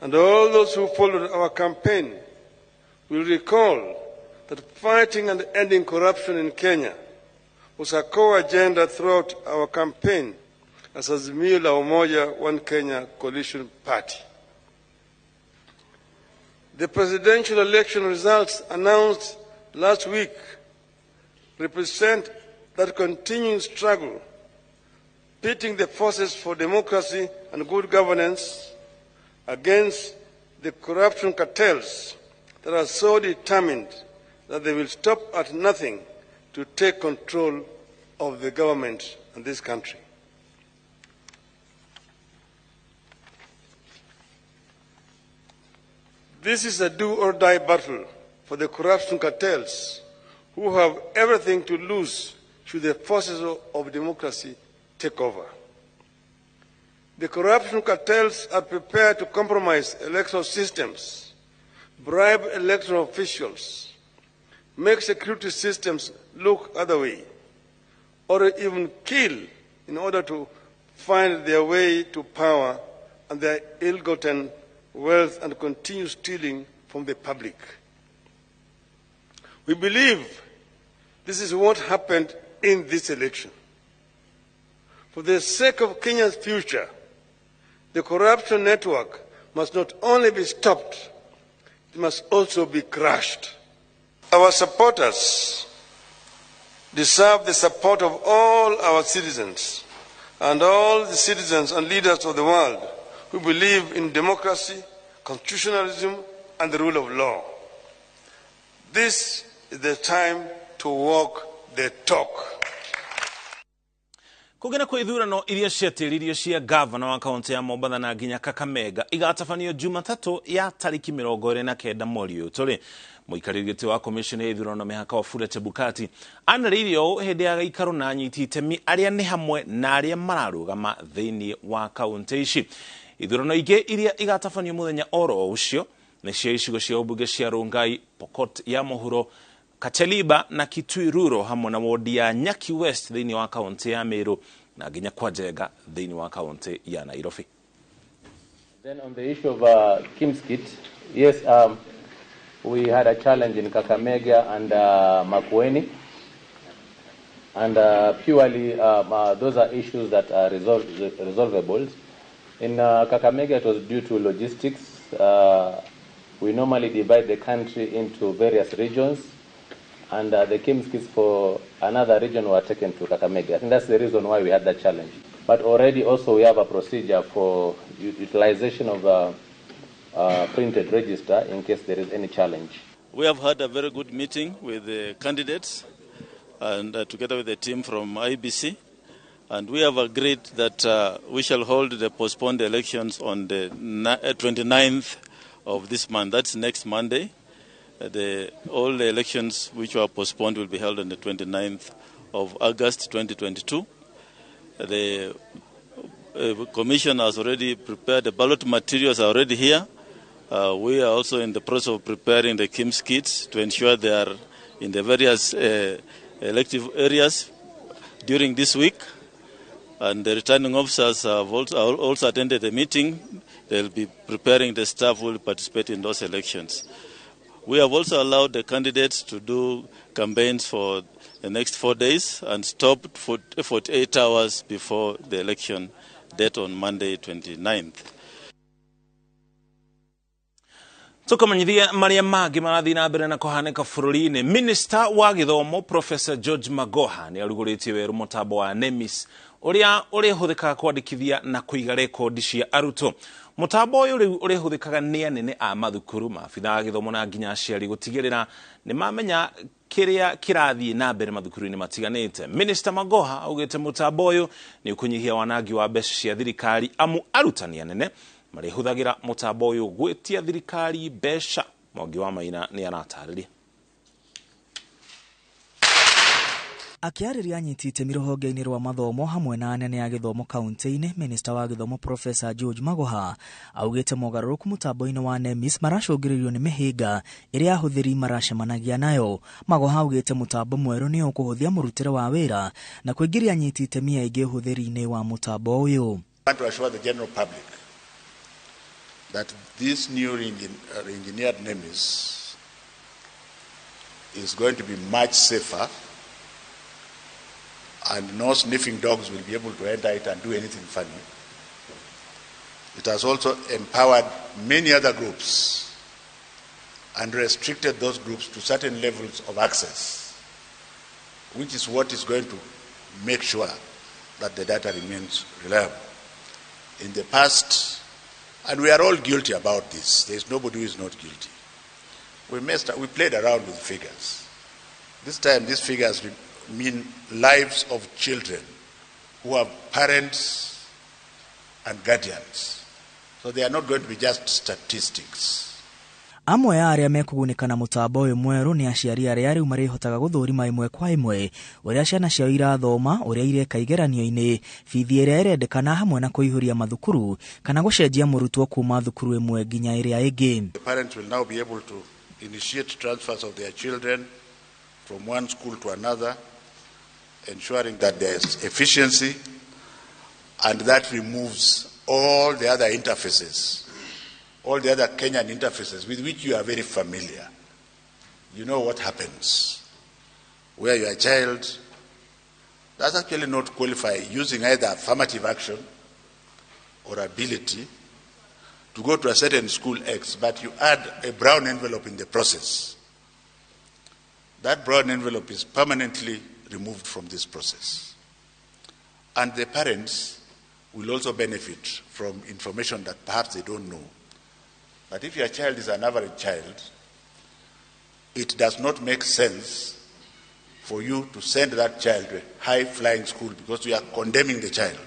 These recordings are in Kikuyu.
And all those who followed our campaign will recall that fighting and ending corruption in Kenya was a core agenda throughout our campaign as Azimio la Umoja One Kenya Coalition Party. The presidential election results announced last week represent that continuing struggle, pitting the forces for democracy and good governance against the corruption cartels that are so determined that they will stop at nothing to take control of the government in this country. This is a do or die battle for the corruption cartels who have everything to lose should the forces of democracy take over. The corruption cartels are prepared to compromise electoral systems, bribe electoral officials, make security systems look other way, or even kill in order to find their way to power and their ill-gotten wealth and continue stealing from the public. We believe this is what happened in this election. For the sake of Kenya's future, the corruption network must not only be stopped, it must also be crushed. Our supporters deserve the support of all our citizens and all the citizens and leaders of the world who believe in democracy, constitutionalism, and the rule of law. This is the time to walk the talk. Kũgena kwa ithurano iria ciatĩririo cia gavana wa kaunti ya Mombatha na nginya Kakamega igatabanio Jumatatũ ya tarĩki 29 mweri ũyũ tũrĩ. Mũikarĩri gĩtĩ wa commission ya ithurano na mĩhaka Wafula Chebukati anĩrĩire ũũ hĩndĩ ya gĩikaro na anyiti itemi arĩa nĩ hamwe na arĩa mararũgama thĩinĩ wa kaunti ici. Ithurano ingĩ iria igatabanio mũthenya oro ũcio nĩ cia icigo cia ũmbunge cia Rongai, Pokot ya Mũhuro, Kacheliba na Kitui Rural hamwe na wodi ya Nyaki West thĩinĩ wa kaunti ya Meru na nginya kwa Njenga thĩinĩ wa kaunti ya Nairobi. Then on the issue of KIMS kit, yes, we had a challenge in Kakamega and Makueni, and purely those are issues that are resolvable. In Kakamega, it was due to logistics. We normally divide the country into various regions, and the KIMS kits for another region were taken to Kakamega. I think that's the reason why we had that challenge. But already also we have a procedure for utilization of a printed register in case there is any challenge. We have had a very good meeting with the candidates and together with the team from IBC, and we have agreed that we shall hold the postponed elections on the 29th of this month. That's next Monday. All the elections which were postponed will be held on the 29th of August 2022. The Commission has already prepared, the ballot materials are already here. We are also in the process of preparing the KIMS kits to ensure they are in the various elective areas during this week. And the returning officers have also attended the meeting. They'll be preparing the staff who will participate in those elections. We have also allowed the candidates to do campaigns for the next 4 days and stopped for 48 hours before the election date on Monday 29th. Tukamanyithia maria mangĩ marathiĩ na mbere na kũhanĩka bũrũri-inĩ. Minister wa gĩthomo Professor George Magoha nĩ arugũrĩtie werũ mũtambo wa NEMIS ũrĩa ũrĩhũthĩkaga kwandĩkithia na kũiga rekondi cia arutwo. Mũtambo ũyũ rĩu ũrĩhũthĩkaga nĩ anene a mathukuru, maabithaa a gĩthomo na nginya aciari gũtigĩrĩra nĩ mamenya kĩrĩa kĩrathiĩ na mbere mathukuru-inĩ matiganĩte. Minister Magoha augĩte mũtambo ũyũ nĩ ũkũnyihia wanangi wa mbeca cia thirikari amu arutani anene marĩhũthagĩra mũtambo ũyũ gwĩtia thirikari mbeca. Mwangi wa Maina nĩ aratarĩria. Akĩarĩria anyiti itemi rũhonge-inĩ rwa mathomo hamwe na anene a gĩthomo kaunti-inĩ, Minister wa gĩthomo Professor George Magoha augĩte mogarũrũku mũtambo-inĩ wa NEMIS maracũngĩrĩrio nĩ mĩhĩnga ĩrĩa ahũthĩri maracemanagia nayo. Magoha augĩte mũtambo mwerũ nĩ ũkũhũthia mũrutĩre wa wĩra na kũingĩria anyiti itemi aingĩ ũhũthĩri-inĩ wa mũtambo ũyũ. I want to assure the general public that this new re-engineered NEMIS is going to be much safer, and no sniffing dogs will be able to enter it and do anything funny. It has also empowered many other groups and restricted those groups to certain levels of access, which is what is going to make sure that the data remains reliable. In the past, and we are all guilty about this, there is nobody who is not guilty. We messed up, we played around with figures. This time, these figures mean lives of children who have parents and guardians. So they are not going to be just statistics. Amwe a arĩa mekũgunĩka na mũtambo ũyũ mwerũ nĩ aciari arĩa rĩu marĩhotaga gũthũrima ĩmwe kwa ĩmwe ũrĩa ciana ciao irathoma, ũrĩa ireka igeranio-inĩ, bithi ĩrĩa ĩrendekana hamwe na kũihũria mathukuru kana gũcenjia mũrutwo kuma thukuru ĩmwe nginya ĩrĩa ĩngĩ. The parents will now be able to initiate transfers of their children from one school to another, ensuring that there is efficiency, and that removes all the other interfaces, all the other Kenyan interfaces with which you are very familiar. You know what happens where your child does actually not qualify using either affirmative action or ability to go to a certain school X, but you add a brown envelope in the process. That brown envelope is permanently removed from this process. And the parents will also benefit from information that perhaps they don't know. But if your child is an average child, it does not make sense for you to send that child to a high-flying school because you are condemning the child.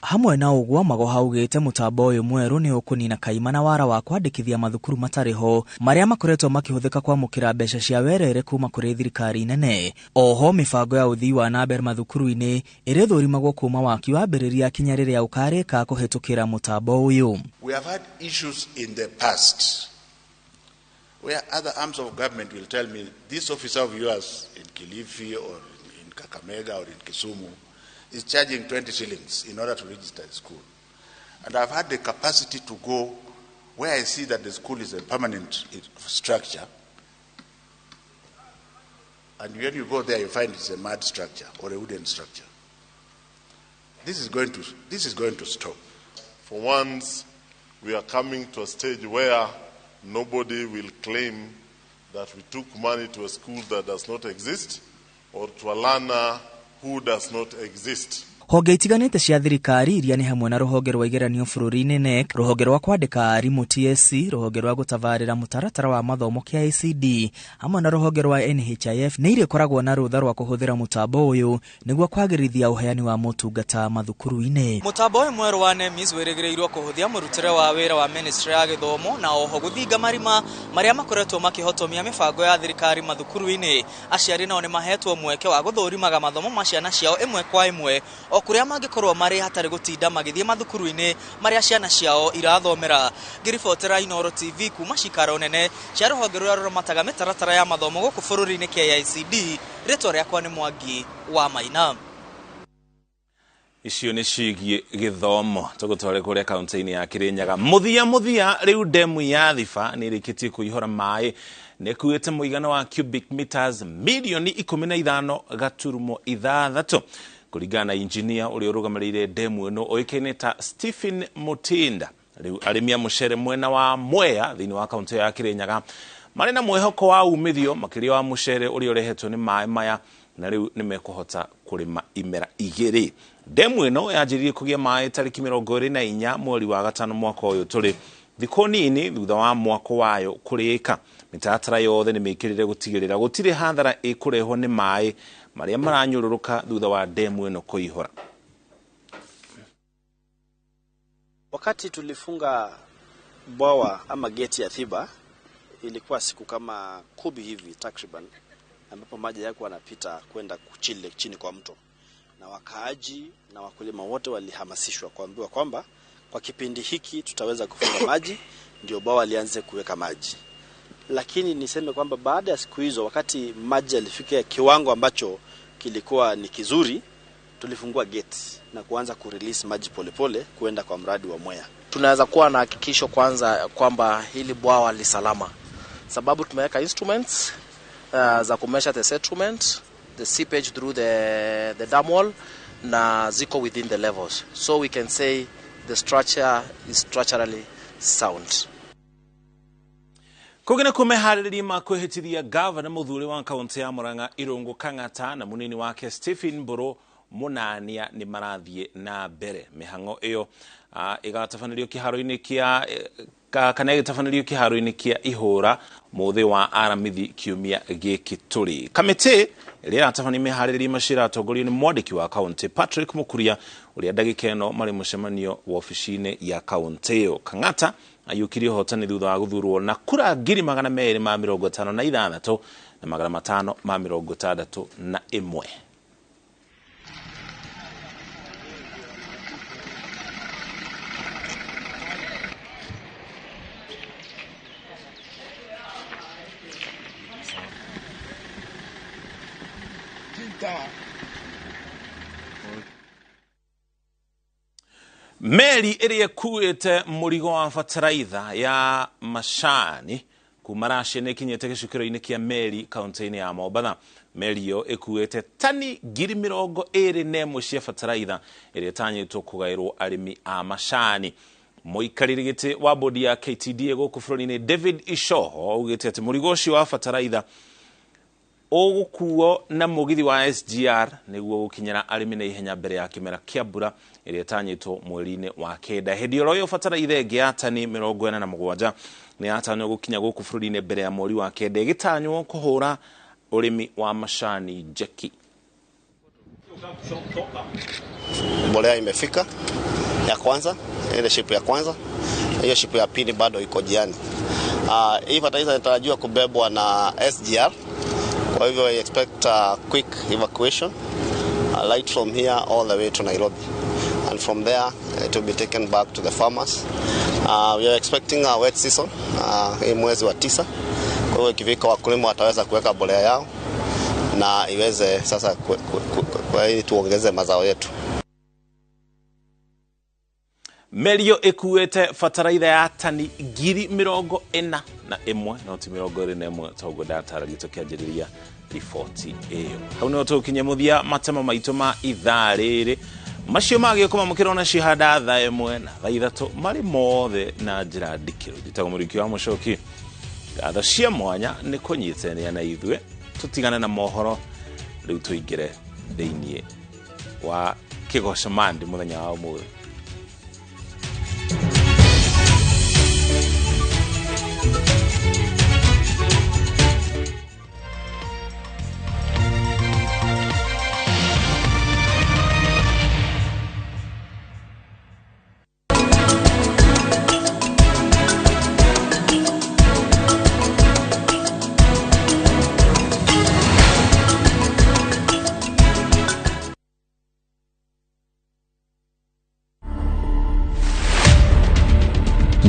Hamwe na ũguo Magoha augĩte mũtambo ũyũ mwerũ nĩ ũkũnina kaimana na wara wa kwandĩkithia mathukuru matarĩ ho marĩa makoretwo makĩhũthĩka kwamũkĩra mbeca cia werere kuma kũrĩ thirikari nene. Oho mĩbango ya ũthii wa na mbere mathukuru-inĩ ĩrĩthũrimagwo kuma waki wambĩrĩria kinya rĩrĩa ũkarĩka kũhĩtũkĩra mũtambo ũyũ. We have had issues in the past where other arms of government will tell me this officer of yours in Kilifi or in Kakamega or in Kisumu is charging 20 shillings in order to register a school. And I've had the capacity to go where I see that the school is a permanent structure. And when you go there, you find it's a mud structure or a wooden structure. This is going to stop. For once, we are coming to a stage where nobody will claim that we took money to a school that does not exist or to a learner who does not exist. Honge itiganĩte cia thirikari iria nĩ hamwe na rũhonge rwa igeranio bũrũri-inĩ NEC, rũhonge rwa kwandĩka arimũ TSC, rũhonge rwa gũtabarĩra mũtaratara wa mathomo KICD, hamwe na rũhonge rwa NHIF nĩ irĩkoragwo na rũtha rwa kũhũthĩra mũtambo ũyũ nĩguo kwagĩrithia ũheani wa motungata mathukuru-inĩ. Mũtambo ũyũ mwerũ wa NEMIS wĩrĩgĩrĩirwo kũhũthia mũrutĩre wa wĩra wa ministry ya gĩthomo na oho gũthinga marima marĩa makoretwo makĩhotomia mĩbango ya thirikari mathukuru-inĩ. Aciari nao nĩ mahetwo mweke wa gũthũrimaga mathomo ma ciana ciao ĩmwe kwa ĩmwe o kũrĩa mangĩkorwo marĩ hatarĩ gũtinda magĩthiĩ mathukuru-inĩ marĩa ciana ciao irathomera. Ngĩribotera Inooro TV kuma cikaro nene cia rũhonge rũrĩa rũramataga mĩtaratara ya mathomo gũkũ bũrũri-inĩ KICD, rĩtwa rĩakwa nĩ Mwangi wa Maina. Icio nĩ ciĩgiĩ gĩthomo. Tũgũtware kũrĩa kaunti-inĩ ya Kirinyaga. Mũthia rĩu ndemu ya Thiba nĩ ĩrĩkĩtie kũihũra maĩ, nĩ ĩkuĩte mũigana wa cubic meters milioni 15.6 kũringana na injinia ũrĩa ũrũgamĩrĩire ndemu ĩno ũĩkaine ta Stephen Mutinda. Rĩu arĩmi a mũcere mwena wa Mwea thĩinĩ wa kaunti ya Kirinyaga marĩ na mwĩhoko wa umithio makĩria wa mũcere ũrĩa ũrehetwo nĩ maĩ maya, na rĩu nĩ mekũhota kũrĩma imera igĩrĩ. Ndemu ĩno yanjĩrĩirie kũgĩa maĩ tarĩki 24 mweri wa gatano mwaka ũyũ tũrĩ, thikũ nini thutha wa mwako wayo kũrĩka. Mĩtaratara yothe nĩ mĩkĩrĩre gũtigĩrĩra gũtirĩ hathara ĩkũrehwo nĩ maĩ marĩa maranyũrũrũka thutha wa ndemu ĩno kũihũra. Wakati tulifunga bwawa ama geti ya Thiba ilikuwa siku kama 10 hivi takriban, ambapo maji yako yanapita kwenda kuchile chini kwa mto, na wakaaji na wakulima wote walihamasishwa kuambiwa kwamba kwa kipindi hiki tutaweza kufunga maji ndio bwawa lianze kuweka maji. Lakini niseme kwamba baada ya siku hizo, wakati maji yalifikia kiwango ambacho kilikuwa ni kizuri, tulifungua gate na kuanza kurelease maji polepole kuenda kwa mradi wa Mwea. Tunaweza kuwa na hakikisho kwanza kwamba hili bwawa li salama, sababu tumeweka instruments za kumeasure the settlement, the seepage through the dam wall, na ziko within the levels, so we can say the structure is structurally sound. Kũngĩ nĩ kũmeharĩrĩria ma kwĩhĩtithia gavana mũthuri wa kaunti ya Murang'a Irũngũ Kang'ata na mũnini wake Stephen Mburu Mũnania nĩ marathiĩ na mbere. Mĩhang'o ĩyo ĩgatabanĩrio kĩharo-inĩ kĩa kana ĩgĩtabanĩrio kĩharo-inĩ kĩa Ihũra mũthĩ wa Aramithi kiumia gĩkĩ tũrĩ. Kamĩtĩ ĩrĩa ĩratabania meharĩrĩria macio ĩratongorio nĩ mwandĩki wa kaunti Patrick Mukuria, ũrĩa ndagĩka ĩno marĩ mũcemanio wabici-inĩ ya kaunti ĩyo. Kang'ata aiyũkirie ũhotani thutha wa gũthurwo na kura 256,561. Meri ĩrĩa ĩkuĩte mũrigo wa bataraitha ya macani kuma Russia nĩ ĩkinyĩte gĩcukĩro-inĩ kĩa meri kaunti-inĩ ya Mombatha. Meri ĩyo ĩkuĩte tani 21,000 cia bataraitha ĩrĩa ĩtanyĩtwo kũgaĩrwo arĩmi a macani. Mũikarĩri gĩtĩ wa bodi ya KTDA gũkũ bũrũri-inĩ David Ishoho augĩte atĩ mũrigo ũcio wa bataraitha ũgũkuo na mũgithi wa SGR nĩguo gũkinyĩra arĩmi na ihenya mbere ya kĩmera kĩa mbura ĩrĩa ĩtanyĩtwo mweri-inĩ wa kenda. Hĩndĩ oro ĩyo bataraitha ĩngĩ ya tani 47 nĩ yatanywo gũkinya gũkũ bũrũri-inĩ mbere ya mweri wa kenda, ĩgĩtanywo kũhũra ũrĩmi wa macani njeki. Mbolea imefika ya kwanza, ile ship ya kwanza, hiyo ship ya pili bado iko jiani. Hii fertilizer inatarajiwa kubebwa na SGR. Kwa hivyo I expect a quick evacuation, light from here all the way to Nairobi, and from there it will be taken back to the farmers. We are expecting a wet season hii mwezi wa 9. Kwa hivyo ikifika wakulima wataweza kuweka mbolea yao na iweze sasa kwa ili tuongeze mazao yetu. Meri ĩyo ĩkuĩte bataraitha ya tani 41,000 no ti 21 toguo ndataragia tũkĩanjĩrĩria riboti ĩyo. Hau nĩho tũgũkinyia mũthia matemo maitũ ma ithaa rĩrĩ. Macio magĩũka mamũkĩrwo cihanda thaa 1 na thaa 3 marĩ mothe na njĩra ndikĩru. Njĩtagwo Mũriũki wa Mũcoki. Ngatho cia mwanya nĩ kũnyitanĩra na ithuĩ. Tũtigane na mohoro rĩu tũingĩre thĩiniĩ wa kĩgoco mandi mũthenya wa ũmũthĩ.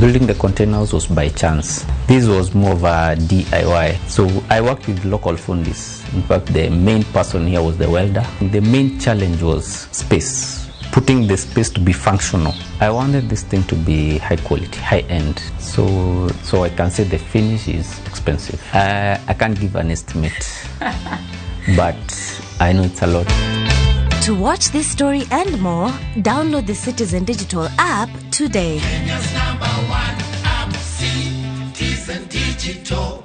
Building the containers was by chance. This was more of a DIY. So I worked with local fundis. In fact, the main person here was the welder. The main challenge was space, putting the space to be functional. I wanted this thing to be high quality, high end. So I can say the finish is expensive. I can't give an estimate, but I know it's a lot. To watch this story and more, download the Citizen Digital app today. Kenya's #1 app, Citizen Digital.